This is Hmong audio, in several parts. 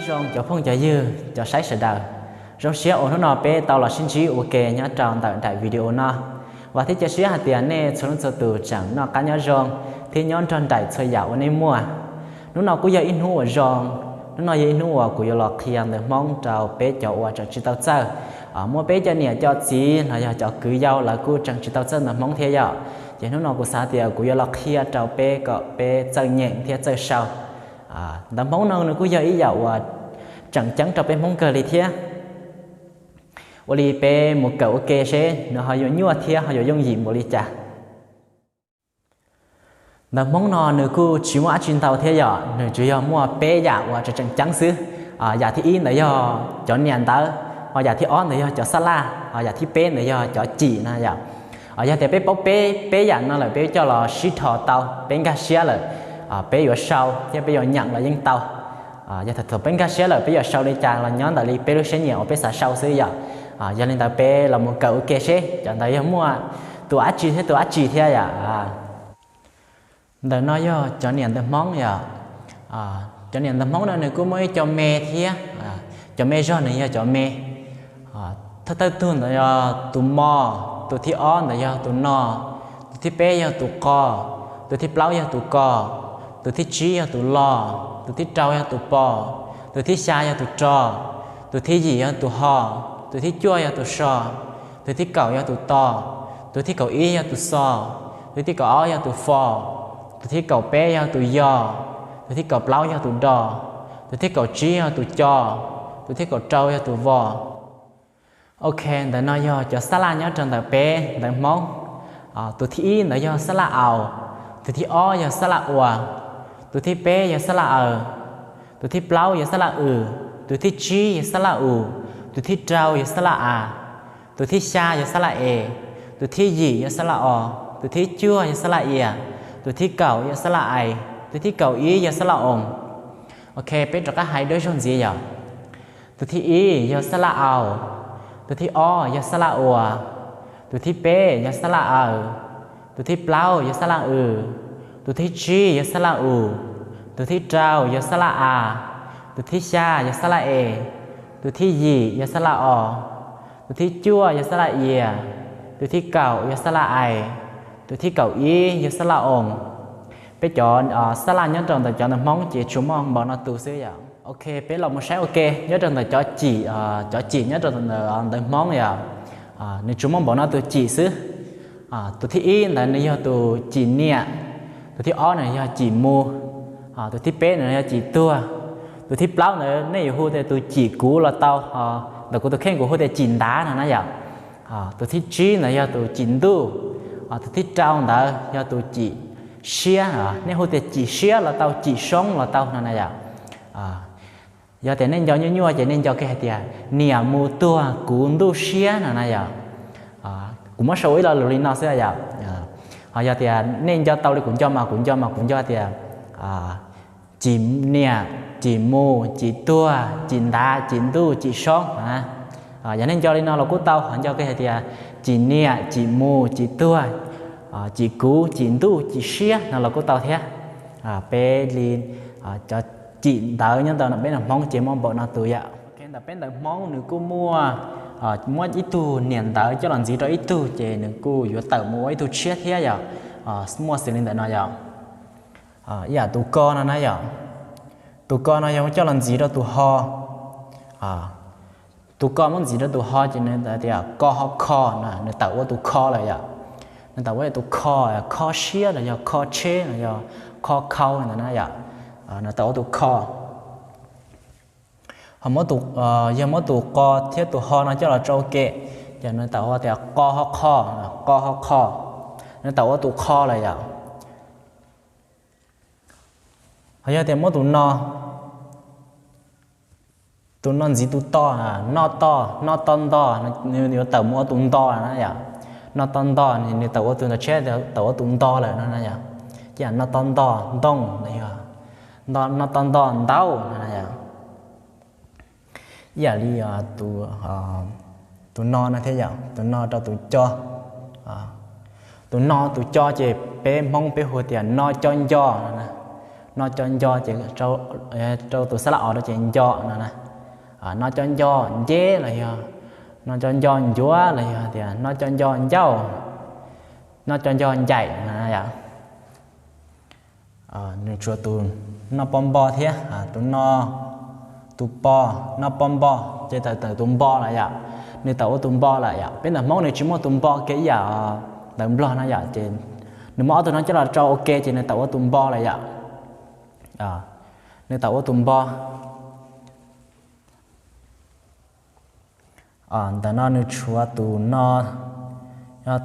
Zoo cov phooj cov ywg, cov saib sawv daws, zoo siab uas hnub no peb tau los sib ntsib ua ke nyob rau ntawm daim video no. Vam thiab cia siab hais tias nej txhua leej txhua tus tseem noj qab nyob zoo thiab nyob nrog nraim txhua yam uas nej muaj. Hnub no kuj yog ib hnub uas zoo, hnub no yog ib hnub uas kuv yuav los qhia ntawv Hmoob rau peb cov uas tseem tsis tau txawj. Muaj peb cov niam cov txiv los yog cov kwv yau lawv kuj tseem tsis tau txawj ntawv Hmoob thiab yom. Ces hnub no kuv xav tias kuv yuav los qhia rau peb kom peb txawj nyeem thiab txawj sau. Ntawv Hmoob no nws kuj yog ib yam uas tseem ceeb rau peb Hmoob kawg li thiab. Ua li peb mus kawm ua ke seb nws ho yuav nyuaj thiab ho yuav yooj yim npaum li cas. Ntawv Hmoob no nws kuj tsis muaj dab tsi ntau thiab yom, nws tsuas yog muaj peb yam uas tseem tseem ceeb xwb. Yam thib ib ntawd yog cov niam ntawv, ho yam thib ob ntawd yog cov xab laj, ho yam thib peb ntawd yog cov cim no yom. Yog tias peb paub peb peb yam no lawm peb coj los sib dhos tau, peb nkag siab lawm, peb yuav sau thiab peb yuav nyeem los yeej tau. Yog thaum peb nkag siab lawm peb yuav sau li cas los nyob ntawm li peb lub siab nyiam uas peb xav sau xwb yom. Yog li ntawd peb los mus kawm ua ke seb cov ntawd yog muaj tus dab tsi thiab tus dab tsi thiab yom. Ntawm no yog cov niam ntawv Hmoob yom. Cov niam ntawv Hmoob no nws kuj muaj ib co me thiab. Cov me zog nws yog cov me. Thawj thawj tug ntawd yog tus mo, tus thib ob ntawd yog tus no, tus thib peb yog tus qo, tus thib plaub yog tus ko, tus thib tsib yog tus lo, tus thib rau yog tus po, tus thib xya yog tus ro, tus thib yim yog tus ho, tus thib cuaj yog tus so, tus thib kaum yog tus to, tus thib kaum ib yog tus xo, tus thib kaum ob yog tus fo, tus thib kaum peb yog tus yo, tus thib kaum plaub yog tus do, tus thib kaum tsib yog tus co, tus thib kaum rau yog tus vo. Ok, ntawm no yog cov xab laj nyob rau ntawm peb ntawv Hmoob. Tus thib ib ntawd yog xab laj au, tus thib ob yog xab laj ua, tus thib peb yog xab laj aw, tus thib plaub yog xab laj w, tus thib tsib yog xab laj u, tus thib rau yog xab laj a, tus thib xya yog xab laj e, tus thib yim yog xab laj o, tus thib cuaj yog xab laj ia, tus thib kaum yog xab laj ai, tus thib kaum ib yog xab laj oo. Ok, peb rov qab hais dua ib zaug ntxiv yom. Tus thib ib yog xab laj au, tus thib ob yog xab laj ua, tus thib peb yog xab laj aw, tus thib plaub yog xab laj w, tus thib tsib yog xab laj u, tus thib rau yog xab laj a, tus thib xya yog xab laj e, tus thib yim yog xab laj o, tus thib cuaj yog xab laj ia, tus thib kaum yog xab laj ai, tus thib kaum ib yog xab laj oo. Peb cov xab laj nyob rau ntawm cov ntawv Hmoob ces tsuas muaj npaum no tus xwb yom. Ok, peb los mus saib ua ke nyob rau ntawm cov cim, cov cim nyob rau ntawm ntawv Hmoob yom. Nws tsuas muaj npaum no tus cim xwb. Tus thib ib ntawd nws yog tus cim niam, tus thib ob nws yog cim mus, tus thib peb nws yog cim tuag, tus thib plaub ntawd nej yuav hu tias tus cim kuv los tau, ntawm kuv tus kheej kuv hu tias cim ntav no na yom. Tus thib tsib ntawd yog tus cim ntuj, tus thib rau ntawd yog tus cim siab, nej hu tias cim siab los tau, cim soob los tau no na yom. Yog tias nej nco nyuaj nyuaj ces nej nco kiag hais tias niam mus tuag kuv ntuj siab no na yom. Kuv muab sau ib lo lus li no xwb yom. Ho yog tias nej nco tau li kuv nco mas kuv nco mas kuv nco tias cim niam, cim mus, cim tuag, cim ntav, cim ntuj, cim soob. Yog nej nco li no los kuj tau, ho nco kiag hais tias cim niam, cim mus, cim tuag, cim kuv, cim ntuj, cim siab no los kuj tau thiab. Peb li cov cim ntawv nyob ntawm peb ntawv Hmoob ces muaj npaum no tus yom. Ntawm peb ntawv Hmoob nws kuj muaj, muab ib tug niam ntawv coj los ntxiv rau ib tug ces nws kuj yuav tawm mus ua ib tug tshiab thiab yom. Muaj xws li ntawm no yom. Ib yam tus ko no na yom. Tus ko no yog coj los ntxiv rau tus ho. Tus ko muab ntxiv rau tus ho ces nws tias ko ho kho no, nws tawm ua tus kho lawm yom. Nws tawm ua tus kho, kho siab los yog kho tsheb los yog kho khau ntawd na yom. Nws tawm ua tus kho. Ho muab tus, yog muab tus qo thiab tus ho no coj los tso ua ke, ces nws tawm ua tias qo ho qho, qo ho qho. Nws tawm ua tus qho lawm yom. Ho yog tias muab tus no, tus no ntxiv tus to, no to, no to nto, nws yuav tawm mus ua tus nto na yom. No to nto, nws tawm ua tus ntawd tshiab, tawm ua tus nto lawm no na yom. Ib yam no to nto, ntoo no yog, no to nto, ntau no na yom. Ib yam li tus no no thiab yom, tus no rau tus co. Tus no tus co ces peb Hmoob peb hu tias no co nco no. No co nco ces rau tus xab lab os rau ces nco no na. No co nco nceb los yog no co nco ncuav los yog tias no co nco ncauj, no co nco ncaim no na yom. Nws tshuav tus no po npo thiab tus no, tus po, no po npo ces tawm tawm tus npo lawm yom. Nws tawm ua tus npo lawm yom. Peb ntawv Hmoob nws tsis muaj tus npo kiag ib yam ntawv Nplog no yom, ces nws muab ob tug no coj los rau ua ke ces nws tawm ua tus npo lawm yom. Nws tawm ua tus npo. Ntawm no nws tshuav tus no,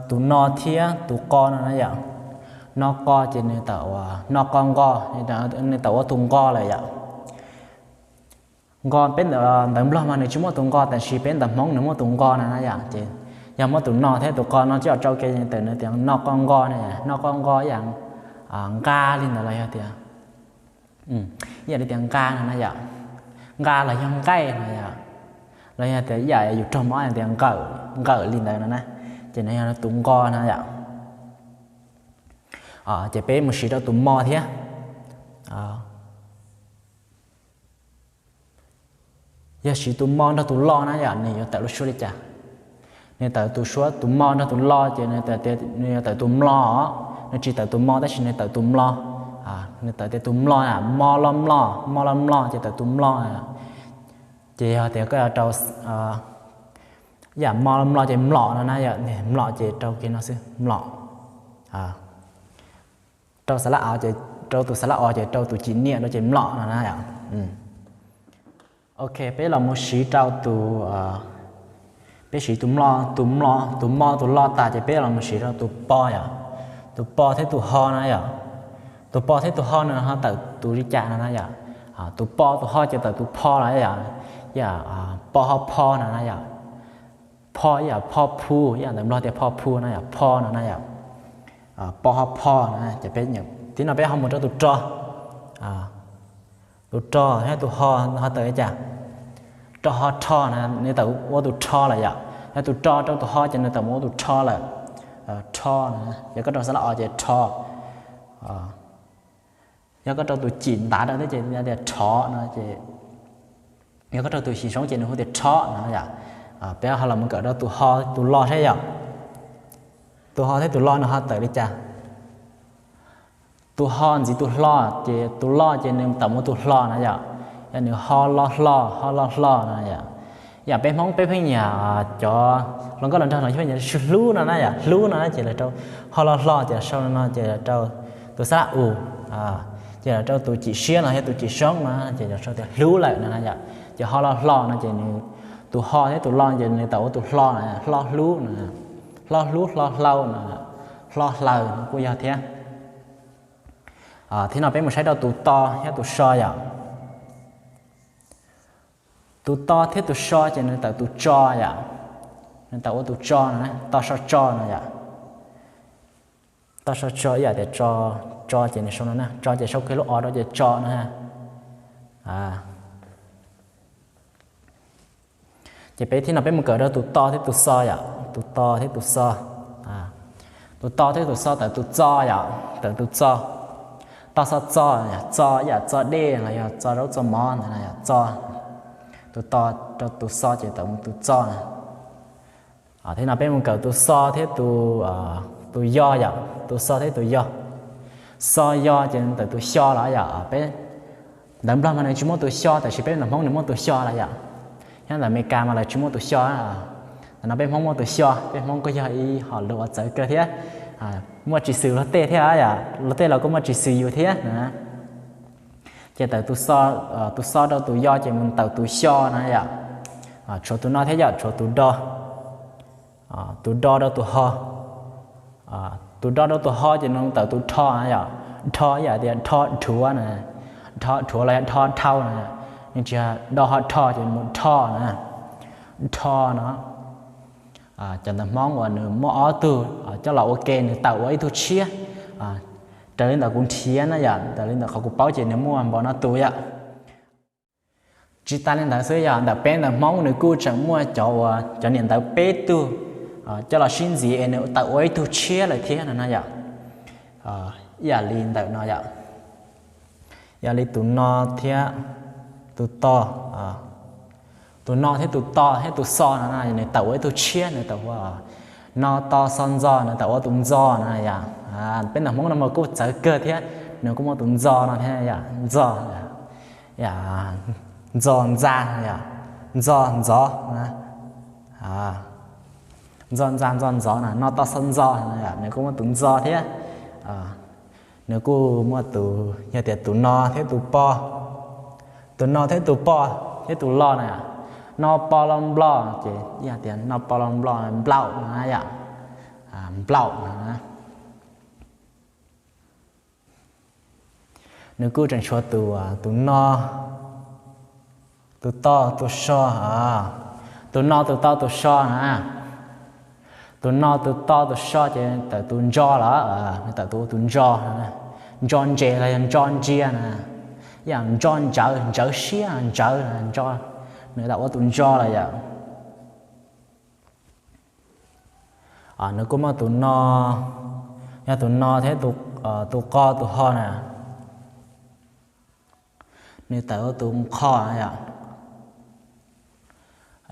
tus no thiab tus qo no na yom. No qo ces nws tawm ua no qo nqo, nws tawm ua tus nqo lawm yom. Nqo peb ntawv Nplog mas nws tsis muaj tus nqo, tab sis peb ntawv Hmoob nws muaj tus nqo na na yom. Ces yog muab tus no thiab tus qo no coj los rau ke ces tawm nws tias no qo nqo na, no qo nqo ib yam nqa li ntawd los yog tias ib yam li tias nqa no na yom, nqa los yog nqaij no yom, los yog tias ib yam yus raug mob tias nqawm, nqawm li ntawd no na, ces nws yog tus nqo na yom. Ces peb mus siv rau tus mo thiab. Yog siv tus mo nrog tus lo na yom, nws yuav tawm lub suab li cas? Nws tawm tus suab tus mo nrog tus lo ces nws yuav tawm tus mlo os. Nws tsis tawm tus mo tab sis nws tawm tus mlo. Nws tawm tias tus mlo, mo lo mlo, mo lo mlo ces tawm tus mlo. Ces yog tias koj yuav rau yam mo lo mlo ces mlom no na yom, mlom ces rau kiag no xwb, mlom. Rau xav lab os ces, rau tus xav lab os ces rau tus cim niam rau ces mlom no na yom. Ok, peb los mus siv rau tus, peb siv tus mlo, tus mlo, tus mo tus lo tas ces peb los mus siv rau tus po yom. Tus po thiab tus ho na yom. Tus po thiab tus ho nws ho tawm tus li cas no na yom. Tus po tus ho ces tawm tus pho lawm yom. Yam po ho pho no na yom. Pho ib yam pho phu, ib yam ntawv Nplog tias pho phu no yom, pho no na yom. Po ho pho na, ces peb, tib no peb ho mus rau tus ro. Tus ro thiab tus ho ho tawm li cas? Ro ho rho na, nws tawm ua tus rho lawm yom. Yog tus ro rau tus ho ces nws tawm mus ua tus rho lawm. Rho na, yog koj rau xav lab os ces rho. Yog koj rau tus cim ntav rau thiab ces tias rhov no ces, yog koj rau tus cim soob ces nws hu tias rhob no yom. Peb ho los mus kawm rau tus ho tus lo thiab yom. Tus ho thiab tus lo nws ho tawm li cas? Tus ho ntxiv tus hlo, ces tus lo ces nws tawm mus tus hlo na yom. Yog nws ho lo hlo, ho lo hlo no yom. Yam peb Hmoob peb pheej yam cov hluas nkauj hluas nraug no pheej yam hlub no na yom, hlub no na ces lawv rau ho lo hlo ces los sau no ces los rau tus xab lab u, ces los rau tus cim siab no thiab tus cim soob no ces los sau tias hlub lawm no na yom. Ces ho lo hlo no ces nws, tus ho thiab tus lo ces nws tawm ua tus hlo na, hlo hlub no, hlo hlub hlo hlau no, hlo hlaws no kuj yog thiab. Thiab no peb mus saib rau tus to thiab tus so yom. Tus to thiab tus so ces nws tawm tus tso yom. Nws tawm ua tus tso no, to so tso no yom. To so tso ib yam tias tso, tso ces nws sau no na, tso ces sau kiag lub o rau ces tso no. Ces peb thiab no peb mus kawm rau tus to thiab tus xo yom, tus to thiab tus xo. Tus to thiab tus xo tawm tus txo yom, tawm tus txo. To xo txo, txo ib yam txo dej los yog txo zaub txo mov ntawd yom, txo. Tus to rau tus xo ces tawm mus tus txo. Thiab no peb mus kawm tus xo thiab tus, tus yo yom, tus xo thiab tus yo. Xo yo ces tawm tus xyo los yom, peb ntawv Nplog mas nws tsis muaj tus xyo tab sis peb ntawv Hmoob nws muaj tus xyo lawm yom. Thiab ntawv Amelikas mas lawv tsis muaj tus xyo. Ntawm no peb Hmoob muaj tus xyo, peb Hmoob kuj yog ib hom lus uas txawv kawg thiab. Muaj tsis xws luag tej thiab yom, luag tej los kuj muaj tsis xws yus thiab na. Ces tawm tus xo, tus xo rau tus yo ces mus tawm tus xyo na yom. Tshuav tus no thiab yom, tshuav tus do. Tus do rau tus ho. Tus do rau tus ho ces nws tawm tus rho na yom. Rho ib yam tias rho dhuav na, rho dhuav los yog rho dhau na. Nws tsis do ho rho ces mus rho na, rho no. Cov ntawv Hmoob uas nws muaj ob tug coj los ua ke nws tawm ua ib tug tshiab. Raws li ntawm kuv nrhiav na yom, raws li ntawm qhov kuv paub ces nws muaj npaum no tus yom. Tsis tas li ntawd xwb yog ntawm peb ntawv Hmoob nws kuj tseem muaj cov uas cov niam ntawv peb tug coj los sib ntxiv es nws tawm ua ib tug tshiab lawm thiab no na yom. Ib yam li ntawm no yom. Yog li tus no thiab tus to, tus no thiab tus to thiab tus xo no na, nws tawm ua ib tug tshiab, nws tawm ua no to xo ntxo, nws tawm ua tus ntxo na yom. Peb ntawv Hmoob no mas kuj txawv kawg thiab, nws kuj muaj tus ntxo no thiab yom, ntxo, ntxo ntxa, ntxo ntxov, ntxo ntxa ntxo ntxov na, no to xo ntxo, nws kuj muaj tus ntxo thiab. Nws kuj muaj tus, yog tias tus no thiab tus po, tus no thiab tus po thiab tus lo na, no po lo nplo, ces yog tias no po lo nplo, nplaum na yom, nplaum na. Nws kuj tseem tshuav tus, tus no, tus to, tus so, tus no, tus to, tus so na. Tus no, tus to, tus so ces tawm tus ntso lawm, nws tawm tus ua tus ntso, ntso ntses los yog ntso ntsia na, yam ntso ntsawv, ntsawv siab, ntsawv, nws tawm ua tus ntso lawm yom. Nws kuj muaj tus no, yog tus no thiab tus qo tus ho na, nws tawm ua tus nqho na yom.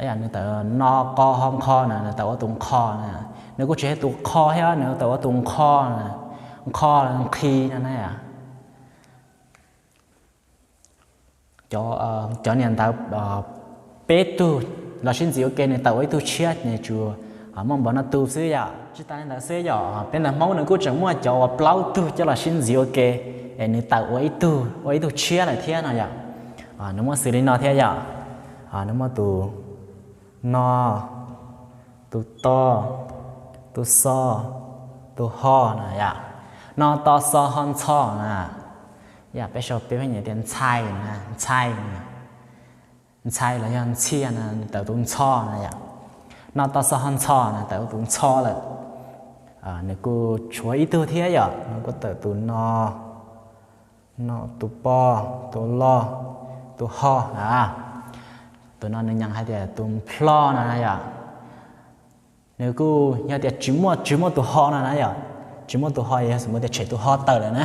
Nws tawm no qo ho nqho na, nws tawm ua tus nqho na. Nws kuj tsis yog tus qho thiab, nws tawm ua tus nqho na, nqho, nqhis no na yom. Cov niam ntawv peb tug los sib ntxiv ua ke nws tawm ua ib tug tshiab, nws tsuas muaj npaum no tus xwb yom. Tsis tas li ntawd xwb yom, peb ntawv Hmoob nws kuj tseem muaj cov uas plaub tug coj los sib ntxiv ua ke, es nws tawm ua ib tug, ua ib tug tshiab lawm thiab no yom. Nws muaj xws li no thiab yom. Nws muaj tus no, tus to, tus xo, tus ho na yom. No to xo ho ntxho na. Yam peb sau peb pheej nyiam tias ntxhais na, ntxhais, ntxhais los yog ntxhia na, tawm tus ntxho na yom. No to xo ho ntxho na, tawm tus ntxho lawm. Nws kuj tshuav ib tug thiab yom, nws kuj tawm tus no, no, tus po, tus lo, tus ho na. Tus no nws nyeem hais tias tus nplho no na yom. Nws kuj yog tias tsis muaj, tsis muaj tus ho no na yom. Tsis muaj tus ho, yog xws li tias tshem tus ho tawm lawm na,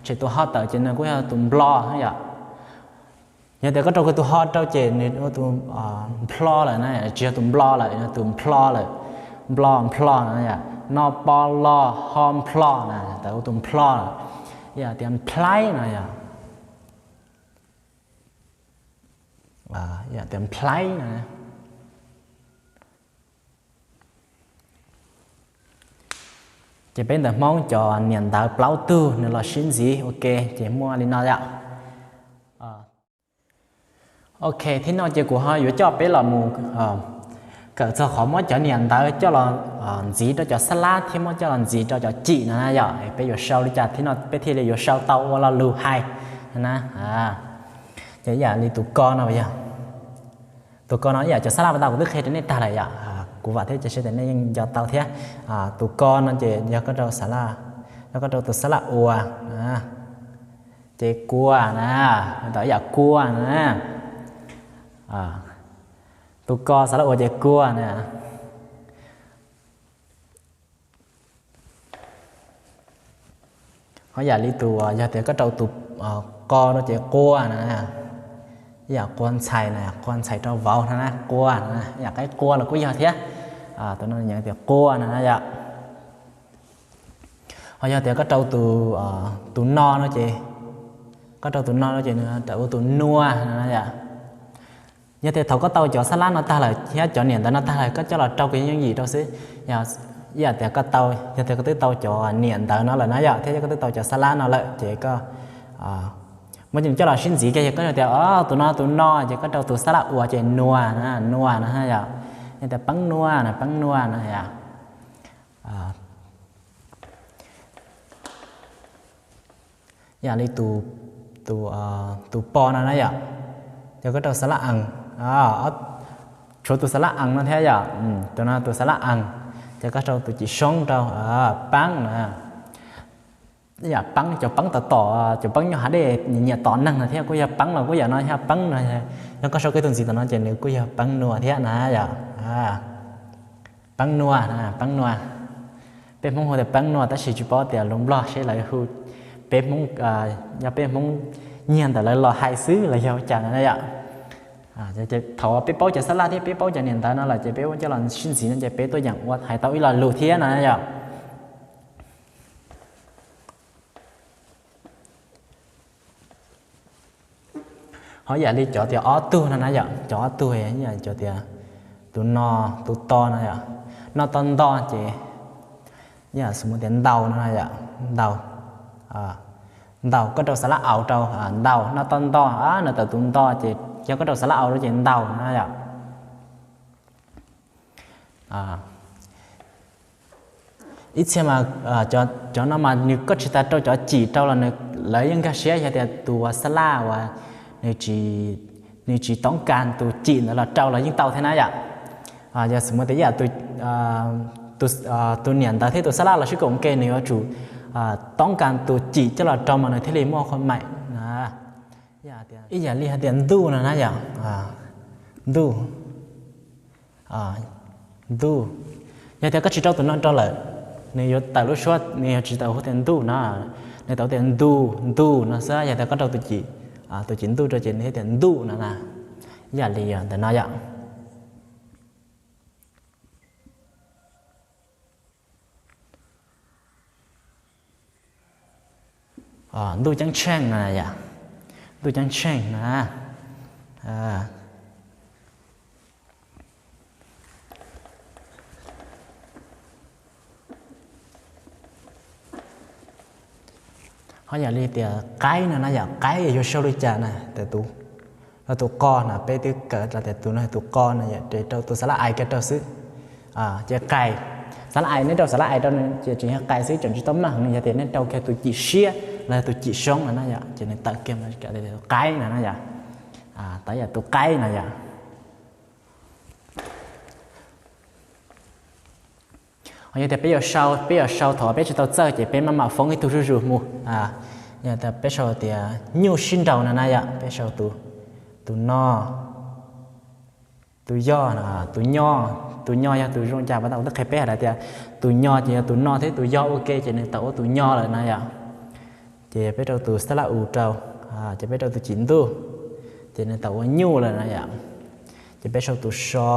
tshem tus ho tawm ces nws kuj yog tus nplo yom. Yog tias koj rau kiag tus ho rau ces nws ua tus nplho lawm na, tsis yog tus nplo lawm, yog tus nplho lawm. Nplo, nplho na yom. No po lo ho nplho na, tawm ua tus nplho lawm. Yog tias nplhaib no yom. Yog tias nplhaib no. Ces peb ntawv Hmoob cov niam ntawv plaub tug nws los sib ntxiv ua ke ces muaj li no yom. Ok, thib no ces kuv ho yuav coj peb los mus kawm txog qhov muab cov niam ntawv coj los ntxiv rau cov xab lab thiab muab coj los ntxiv rau cov cim no na yom. Peb yuav sau li cas thib no peb thiaj li yuav sau tau ua lo lus hais na. Ces ib yam li tus ko no yog, tus ko no ib yam cov xab lab pas tau kuv twb qhia rau nej tag lawm yom. Kuv vam thiab cia siab tias nej yeej nco tau thiab. Tus ko no ces yog koj rau xab lab, yog koj rau tus xab lab ua, ces kua na, tau ib yam kua na. Tus ko xab lab ua ces kua na. Ho yam li tus, yog tias koj rau tus ko no ces qua na, ib yam qua ntxhais na, qua ntxhais rau vauv no na, qua na, ib yam qaib qua los kuj yog thiab. Tus no nyeem tias qua no na yom. Ho yog tias koj rau tus, tus no no ces, koj rau tus no no ces nws rau ua tus nua no na yom. Yog tias thaum koj tau cov xab lab no tag lawm thiab cov niam ntawv no tag lawm koj coj los rau kiag yooj yim rau xwb. Yog, ib yam tias koj tau, yog tias koj twb tau cov niam ntawv no lawm na yom, thiab koj twb tau cov xab lab no lawm ces koj muab coj los sib ntxiv kiag, yog koj tias o tus no tus no ces koj rau tus xab lab ua ces nua na, nua no yom. Yog tias peeb nua na, peeb nua no yom. Yam li tus, tus, tus po no na yom, yog koj rau xab lab ees, tshuav tus xab lab ees no thiab yom, tus no tus xab lab ees, ces koj rau tus cim soob rau, peeb na. Yam peeb, cov peeb tom tom, cov peeb nyuj hav dej nyiam tom neeg no thiab kuj yog peeb los kuj yam no yog peeb no. Yog koj sau kiag tus ntxiv tom no ces nws kuj yog peeb nua thiab na yom. Peeb nua, peeb nua. Peb Hmoob hu tias peeb nua tab sis tsis paub tias lus Nplog seb lawv hu, peb Hmoob, yog peb Hmoob nyiag ntawm lawv los hais xwb los yog ua cas no na yom. Thaum peb paub cov xab laj thiab peb paub cov niam ntawv no lawm ces peb muab coj los sib ntxiv no ces peb tuaj yeem ua hais tau ib lo lus thiab no na yom. Ho yam li cov tias ob tug no na yom, cov ob tug, cov tias tus no, tus to no yom, no to nto ces, yam xws li tias ntaus no na yom, ntaus, ntaus koj rau xab laj aus rau, ntaus, no to nto, nws tawm tus nto ces yog koj rau xab laj aus rau ces ntaus no na yom. Ib txhia mas cov no mas nws koj tsis tas rau cov cim rau los lawv yeej nkag siab yog tias tus uas xab laj uas nws tsis toob kas tus cim ntawd los rau los yeej tau thiab na yom. Yog xws li tias ib yam tus niam ntawv thiab tus xab laj los sib koom ua ke nws yuav tsum toob kas tus cim coj los rau mas nws thiaj li muaj qhua maim na. Ib yam li hais tias ntuj no na yom, ntuj, ntuj. Yog tias koj tsis rau tus no rau lawm, nws yuav tawm lub suab, nws yuav tsis tau hu tias ntuj no, nws tau tias ntuj, ntuj no xwb. Yog tias koj rau tus cim, tus cim ntuj rau ces nws thiaj tias ntuj no na. Ib yam li ntawm no yom. Ntuj ceeb tsheej no yom, ntuj ceeb tsheej na. Ho yam li tias qaib no na yom, qaib yuav sau li cas na, tus, tus qo no peb twb kawm tias tus no tus qo no yom, ces rau tus xab laj ais kiag rau xwb. Ces qais, xab laj ais, nej rau xab laj ais rau ces tseem yog qais xwb, tseem tsis tau maj heev. Yog tias nej rau kiag tus cim siab los yog tus cim soob no na yom, ces nws tawm kiag mus qaib no na yom. Tawm yam tus qaib no yom. Ho yog tias peb yuav sau, peb yuav sau thaum peb tsis tau txawj ces peb maj mam foob ib tug zuj zus mus. Yog tias peb sau tias nyuj sib nraus no na yom, peb sau tus, tus no, tus yog, tus nyo, tus nyo yog tus zoo cas pas tau kuv twb qhia peb hais tias tus nyo ces yog tus no thiab tus yog ua ke ces nws tau ua tus nyo lawm na yom. Ces peb rau tus xab laj u rau, ces peb rau tus cim ntuj, ces nws tau ua nyuj lawm na yom. Ces peb sau tus so,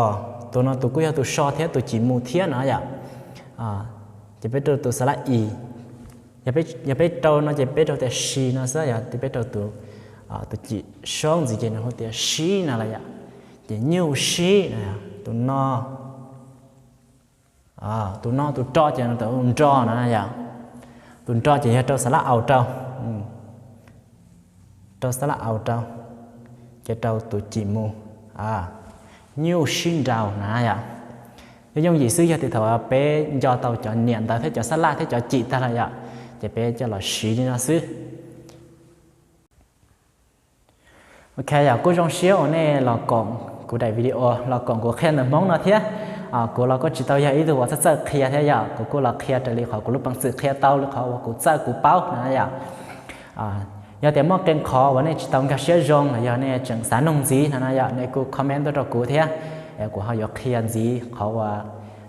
tus no tus kuj yog tus so thiab tus cim mus thiab no yom. Ces peb rau tus xab laj i, yog peb rau no ces peb rau tias si no xwb yom, ces peb rau tus, tus cim soob ntxiv ces nws hu tias sib no lawm yom. Ces nyuj sib no, tus no, tus no tus ro ces nws tau ua nro no na yom. Tus nro ces yog rau xab laj au rau, rau xab laj au rau, ces rau tus cim mus, nyuj sib nraus na yom. Yooj yooj yim xwb, yog tias thaum peb nco tau cov niam ntawv thiab cov xab laj thiab cov cim tag lawm yom, ces peb coj los siv li no xwb. Ok yom, kuj zoo siab uas nej los koom kuv daim video, los koom kuv qhia ntawv Hmoob no thiab. Kuv los kuj tsis tau yog ib tug uas txawj txawj qhia thiab yom, kuv kuj los qhia raws li qhov kuv lub peev xwm qhia tau, li qhov uas kuv txawj kuv paub na yom. Yog tias muaj qee qhov uas nej tsis tau nkag siab zoo los yog nej tseem xav noog ntxiv no na yom, nej kuj comment tuaj rau kuv thiab, kuv ho yuav qhia ntxiv qhov uas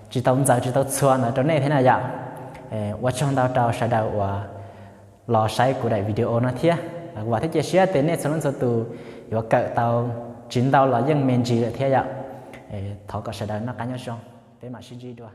tsis tau ntxaws tsis tau txhua ntawd rau nej thiab na yom. Ua tsaug ntau rau sawv daws uas los saib kuv daim video no thiab. Vam thiab cia siab tias nej txhua leej txhua tus yuav kawm tau tsis ntau los yeej me ntsis lawm thiab yom. Thov kom sawv daws noj qab nyob zoo, peb mam sib ntsib dua.